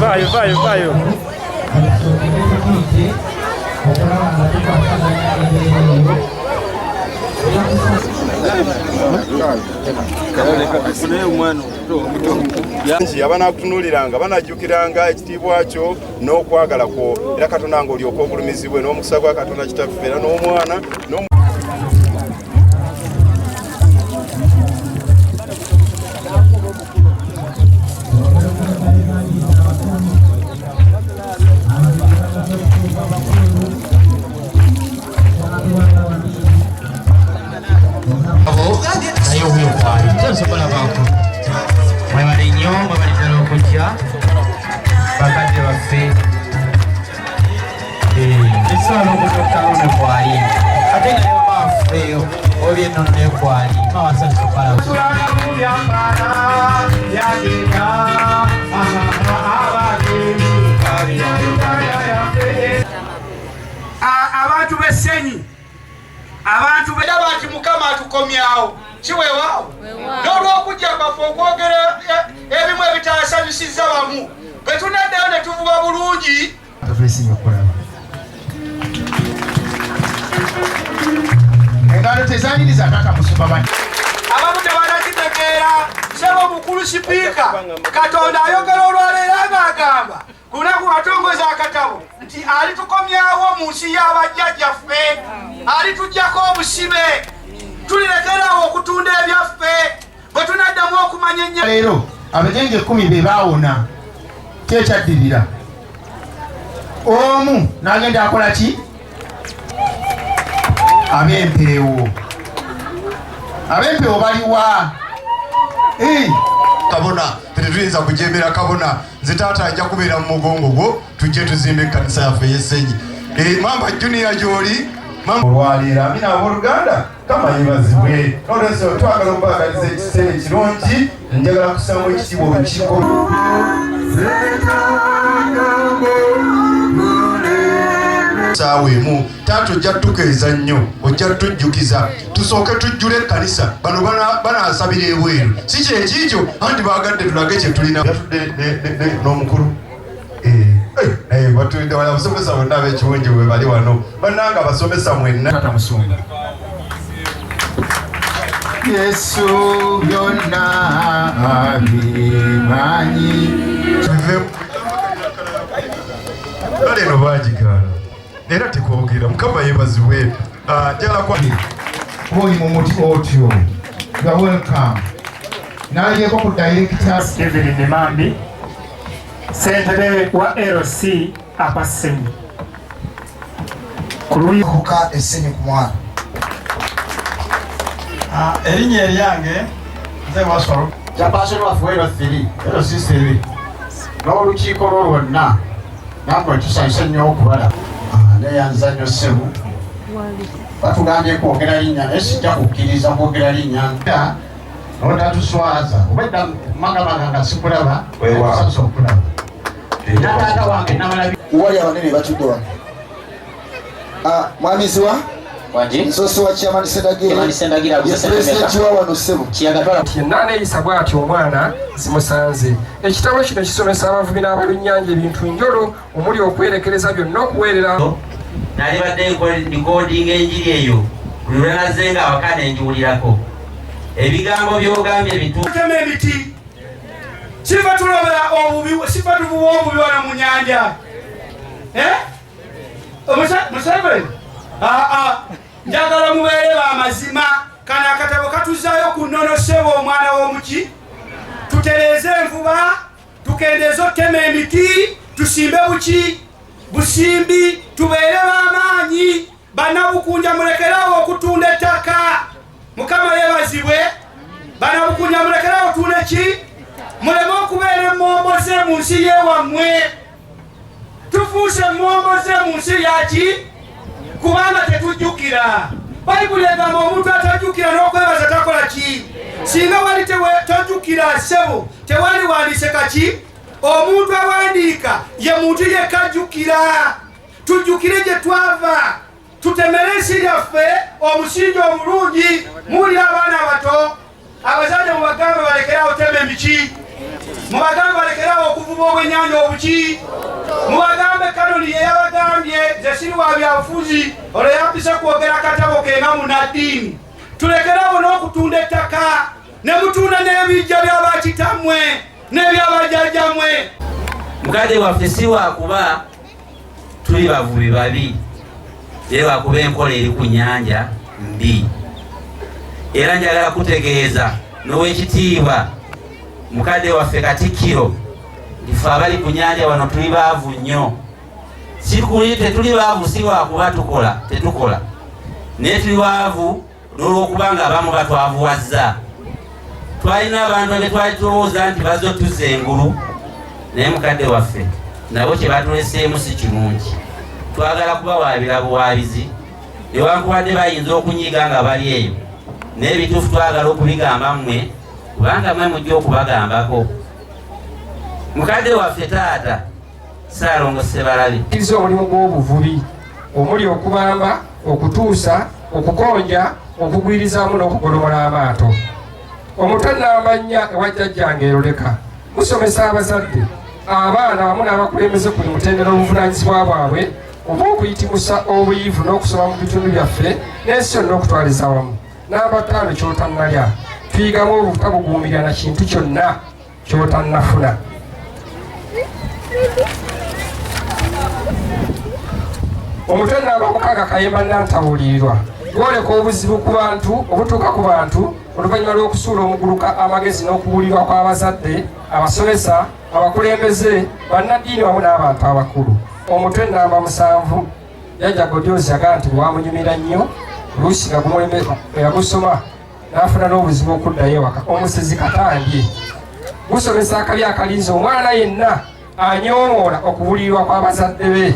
Vayo, vayo, vayo. Abanakutunuliranga banajjukiranga ekitiibwa kyo n'okwagala kwo, era Katonda nga olyoka ogulumizibwe n'omukisa gwa Katonda Kitaffe era n'Omwana. Naye obuyo kwali nsobola bako. Mwebale nnyo, mwebale ddala okujja, bakadde baffe. Esobola okutuukawo ne kwali, ate nga ne mama waffe olyennono ne kwali mawasanyusa okubalaba. Abantu b'Essenyi, abantu beraba nti Mukama atukomyawo, si weewaawo? N'olwokujja kwaffe okwogera ebimu ebitasanyusizza bamu, bwe tunaddayo ne tuvuba bulungi. Twesinga okulaba engalo tezaniriza taata musumba bani. Abamu tebanakitegeera. Sebo mukulu sipiika, Katonda ayogera olwaleero ng'agamba ku lunaku atongoza akatabo nti alitukomyawo mu nsi y'abajjajjaffe, alituggyako obusibe, tulirekerawo okutunda ebyaffe bwe tunaddamu okumanya ennyo. Leero abagenge 10 be baawona, kyekyaddirira omu n'agenda akola ki? Ab'empeewo, ab'empeewo baliwa? Kabona tetuyinza kujemera kabona. Nze taata nja kubeera mu mugongo gwo, tujje tuzimbe ekkanisa yaffe ey'Essenyi. Mamba Junior gy'oli. Olwaleero amina abooluganda, kama yebazibwe. Nolwensonga twagala okubaagaliza ekiseera ekirungi. Njagala kussamu ekitiibwa olukiiko. Saawa emu taata ojja tukeeza nnyo, ojja tujjukiza tusooke tujjule ekkanisa. Bano banaasabira ebweru, si kyekiikyo? Anti baagadde tulage kye tulina. Yatudde n'omukulu naye batulidde wala. Abasomesa bonna ab'ekiwungi bwe bali wano, bannanga abasomesa mwenna. Taata Musumba, Yesu byonna abimanyi. Kale eno bagigaana era tekwogera. Mukama yebazibwe. Njagala kwa Oli mu muti otyo, you are welcome. Nalabyeko ku director. Steven Nemambi, ssentebe wa LC Abasenyi ku luyi. Kuka Essenyi ku mwana. Erinnya eryange nze Wasolo. Chairperson waffe LC3, LC3 n'olukiiko lwo lwonna, nammwe tusanyuse nnyo okubalaba. Neyanza nnyo ssebo. Batugambye kwogera linnya, naye sijja kukkiriza kwogera linnya notatuswaza obwedda magamaga nga sikulaba. Weewaawo. Tusanyuse okulaba nataata wange namalabi. Wali abanene batudde wano. Mwami Ziwa. Wangi. Nsosi wa Chairman Sendagire. Chairman Sendagire aguze Ye sente President mmeka? wa wano ssebo. Kiyaga twala. Yenna aneeyisa bw'atyo omwana zimusanze. Ekitabo kino kisomesa abavubi n'abalunnyanja ebintu njolo omuli okwerekereza byonna okuweerera. Nali badde ndikodinga enjiri eyo buli lwe nazenga awaka ne njiwulirako. Ebigambo by'ogambye bitu. Tutema emiti, sifa tulobera obubi, sifa tuvuba obubi wano mu nyanja. Eh? Museveni, aa, njagala mubeere b'amazima. Kano akatabo katuzaayo ku nnono ssebo omwana w'omuki. Tutereeze envuba, tukendeeze okutema emiti, tusimbe buki busimbi, tubeere b'amaanyi. Bannabukunja, mulekerawo okutunda ettaka. Mukama yeebazibwe. Bannabukunja, mulekerawo otunda ki, muleme okubeera emmomboze mu nsi yewammwe. Tufuuse emmomboze mu nsi yaki kubanga tetujjukira. Bayibuli egamba omuntu atajjukira n'okwebaza takola ki. Singa wali tojjukira ssebo, tewali wandiise kaki. Omuntu awandiika ye muntu yekka ajjukira. Tujjukire gye twava, tutemere ensi yaffe omusingi omulungi. Muwulira abaana abato, abazadde mubagambe balekerawo tema emiki. Mubagambe balekerawo okuvuba obwenyanja obuki. Mubagambe Kanoni yeyabagambye nze siri wa byabufuzi, olwo yampise kwogera katabo ke nga munnaddiini. Tulekerawo n'okutunda ettaka ne mutunda n'ebijja by'abakitammwe n'ebyabajjajjammwe. Mukadde waffe si wakuba tuli bavubi babi, naye wakuba enkola eri ku nnyanja mbi. Era njagala kutegeeza n'owekitiibwa mukadde waffe Katikkiro nti ffe abali ku nnyanja wano tuli baavu nnyo. Sikuli tetuli baavu si lwakuba tukola tetukola, naye tuli baavu n'olwokuba nga abamu batwavuwazza. Twalina abantu be twali tulowooza nti bazze otuzza engulu, naye mukadde waffe nabo kye batuleseemu si kirungi. Twagala kubawaabira buwaabizi, newankubadde bayinza okunyiiga nga bali eyo, naye ebituufu twagala okubigamba mmwe, kubanga mmwe mujja okubagambako. Mukadde waffe taata Ssaalongo Ssebalabe. Kkiriza omulimu gw'obuvubi omuli okubamba, okutuusa, okukonja, okugwirizaamu n'okugolomola amaato. Omutwe nnamba 4 ewa jjajjange eroleka gusomesa abazadde, abaana wamu n'abakulembeze ku buli mutendera obuvunaanyizibwa bwabwe obw'okuyitimusa obuyivu n'okusoma mu bitundu byaffe n'ensi yonna okutwaliza awamu. Namba 5 ky'otannalya tuyigamu obutabuguumirira na kintu kyonna ky'otannafuna. Omutwe namba 6 Kayemba Nantawulirirwa gwoleka obuzibu ku bantu obutuuka ku bantu oluvannyuma lw'okusuula omuguluka amagezi n'okubuulirwa kw'abazadde, abasomesa, abakulembeze, bannaddiini wamu n'abantu abakulu. Omutwe namba 7 Jjajja Godiozi agamba nti bwamunyumira nnyo oluusi nga yagusoma n'afuna n'obuzibu okuddayo ewaka. Omusezi Katandye gusomesa akabi akalinze omwana yenna anyoomoola okubulirirwa kw'abazadde be.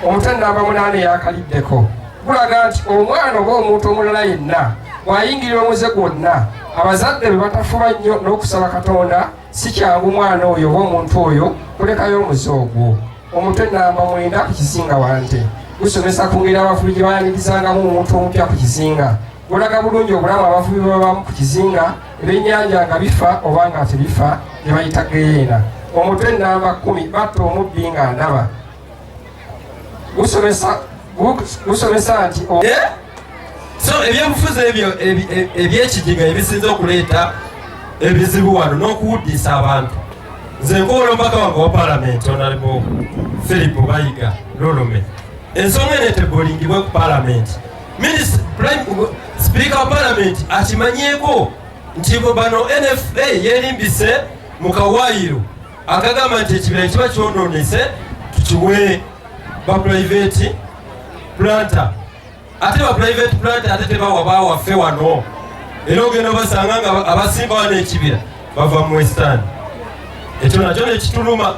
Omutwe namba 8 eyakaliddeko gulaga nti omwana oba omuntu omulala yenna bw'ayingirira omuze gwonna abazadde bwe batafuba nnyo n'okusaba Katonda, si kyangu mwana oyo oba omuntu oyo kulekayo omuze ogwo. Omutwe namba 9 ku kizinga Wante gusomesa ku ngeri abavubi gye bayanirizangamu omuntu omupya ku kizinga. Gulaga bulungi obulamu abavubi bwe babamu ku kizinga, ebyennyanja nga bifa oba nga tebifa, gye bayita geyeena. Omutwe namba 10 batta omubbi nga ndaba gusomesa nti so ebyobufuzi ebyo ebyekijiga ebisinze okuleeta ebizibu wano n'okuwuddisa abantu. Nze nkowola omubaka wange wa palamenti Honorable Philip Bayiga Lulume, ensonga eno etebolingibwe ku palamenti. Sipiika wa palamenti akimanyeeko nti bano NFA yeerimbise mu kawaayiro akagamba nti ekibira kiba kyonoonese tukiwe ba private planter, ate ba private planter ate tebawa bawaffe wano, era ogenda obasanga nga abasimba wano ekibira bava mu Western. Ekyo nakyo nekituluma.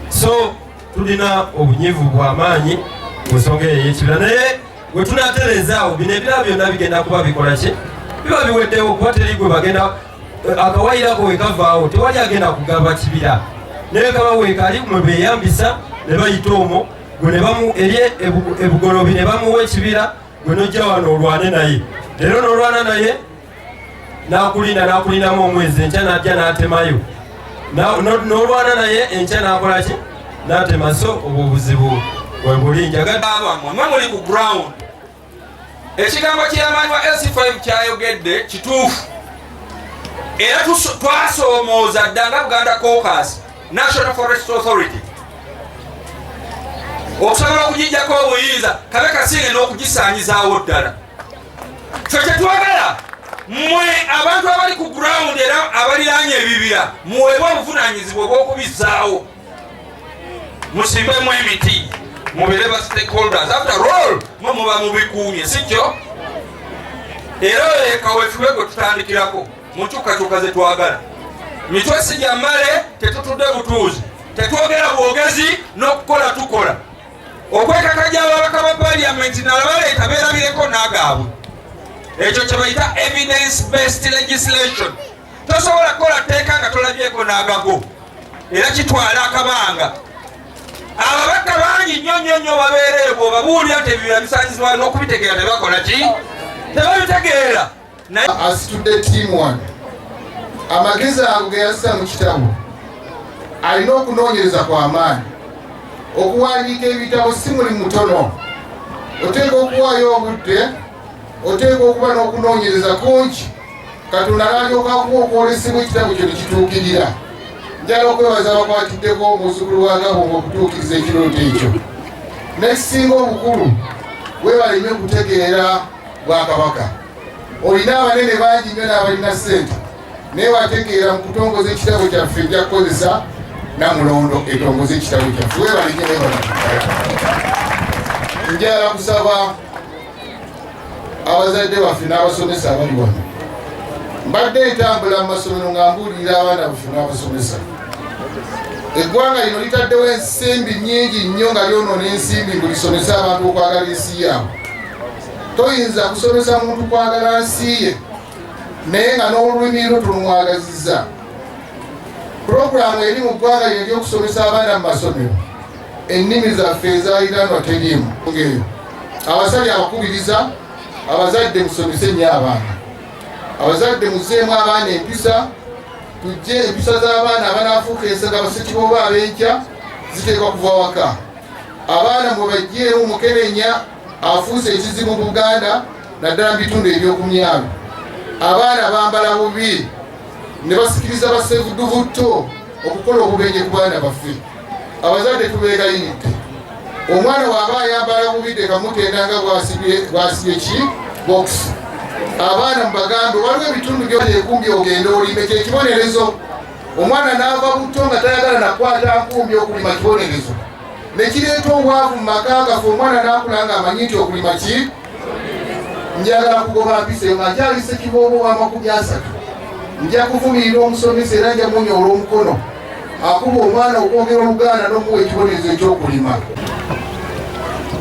So tulina obunyivu bw'amaanyi mu nsonga eyo ey'ekibira, naye bwe tunatereeza awo bino ebirala byonna bigenda kuba bikola ki, biba biweddewo, kuba teri gwe bagenda akawayirako wekavaawo tewali agenda kugaba kibira, naye kaba weekali mwe beeyambisa ne bayita omwo gwe ne bamu eri ebugolobi ne bamuwa ekibira, gwe nojja wano olwane naye leero n'olwana naye n'akulinda n'akulindamu omwezi, enkya n'ajja n'atemayo, n'olwana naye enkya n'akola ki, n'atema. So obwo obuzibu bwe buli. Njagala abamwe mwe muli ku ground, ekigambo ky'amaanyi wa LC5 kyayogedde kituufu, era twasoomooza dda nga Buganda Caucus National Forest Authority okusobola okugijjako obuyinza kabe kasinge n'okugisaanyizaawo ddala. Ffe kyetwagala mmwe abantu abali ku ground era abaliraanye ebibira muweebwe obuvunaanyizibwa obw'okubizaawo, musimbemu emiti, mubeere ba stakeholders. After all mwe muba mubikuumye, si kyo? Era oyo kawefube gwe tutandikirako mu nkyukakyuka ze twagala. Mitwe si gya mmale, tetutudde butuuzi, tetwogera bwogezi, n'okukola tukola. Okwekakajja ababaka ba parliament nalabaleeta beerabireko n'agaabwe, ekyo kye bayita evidence based legislation. Tosobola kukola tteeka nga tolabyeko n'agago, era kitwala akabanga. Ababaka bangi nnyo nnyo nnyo babeereyo, bw'obabuulira nti ebibira bisaanyizibwa n'okubitegeera tebakola ki, tebabitegeera. Asitudde ttiimu wano. Amagezi ago ge yassa mu kitabo alina okunoonyereza kw'amaanyi. Okuwandiika ebitabo si mulimu mutono, oteeka okuwaayo obudde, oteeka okuba n'okunoonyereza kungi, Katonda n'alyoka akuwa okwolesebwa ekitabo kyo ne kituukirira. Njagala okwebaza abakwatiddeko omuzzukulu wa Gabunga okutuukiriza ekirooto ekyo. N'ekisinga obukulu, weebale nnyo kutegeera Bwakabaka. Olina abanene bangi nnyo n'abalina ssente, naye wategeera mu kutongoza ekitabo kyaffe nja kukozesa Namulondo etongoze ekitabo kyaffe. Weebale nnyo, weebale. Njagala kusaba abazadde baffe n'abasomesa abali wano. Mbadde ntambula mu masomero nga mbuulirira abaana baffe n'abasomesa. Eggwanga lino litaddewo ensimbi nnyingi nnyo nga lyonoona ensimbi mbu lisomese abantu okwagala ensi yaabwe. Toyinza kusomesa muntu kwagala nsi ye naye nga n'olulimi lwo tulumwagazizza. Pulogulaamu eri mu ggwanga lino ery'okusomesa abaana mu masomero ennimi zaffe ezaliranwa teriimu. Eyo abasajja abakubiriza abazadde musomese nnyo abaana. Abazadde muzzeemu abaana empisa, tujje empisa z'abaana abanaafuuka ensaga basekiboobo ab'enkya ziteekwa kuva waka. Abaana mubajjeemu mukenenya afuuse ekizibu mu Buganda naddala mu bitundu eby'oku myalo. Abaana bambala bubi ne basikiriza basevuduvutto okukola obubenje ku baana baffe. Abazadde tubeegayiridde, omwana bw'aba ayambala bubi tekamutenda nga bw'asibye ki bokisi. Abaana mubagambe waliwo ebitundu by'enkumbi ogenda olime kyekibonerezo. Omwana n'ava buto nga tayagala nakukwata nkumbi okulima kibonerezo, ne kireeta obwavu mu maka gaffe. Omwana n'akula nga amanyi nti okulima ki. Njagala kugoba mpisa eyo nga nkyali ssekiboobo wa 30. Nja kuvumirira omusomesa era nja munyoola omukono akuba omwana okwogera Oluganda n'omuwa ekibonerezo ekyokulima.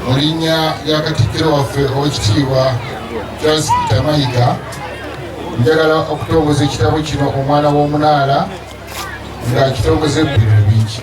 Mu linnya lya Katikkiro waffe Oweekitiibwa Charles Peter Mayiga, njagala okutongoza ekitabo kino Omwana w'Omunaala nga kitongoza ebiriro bingi.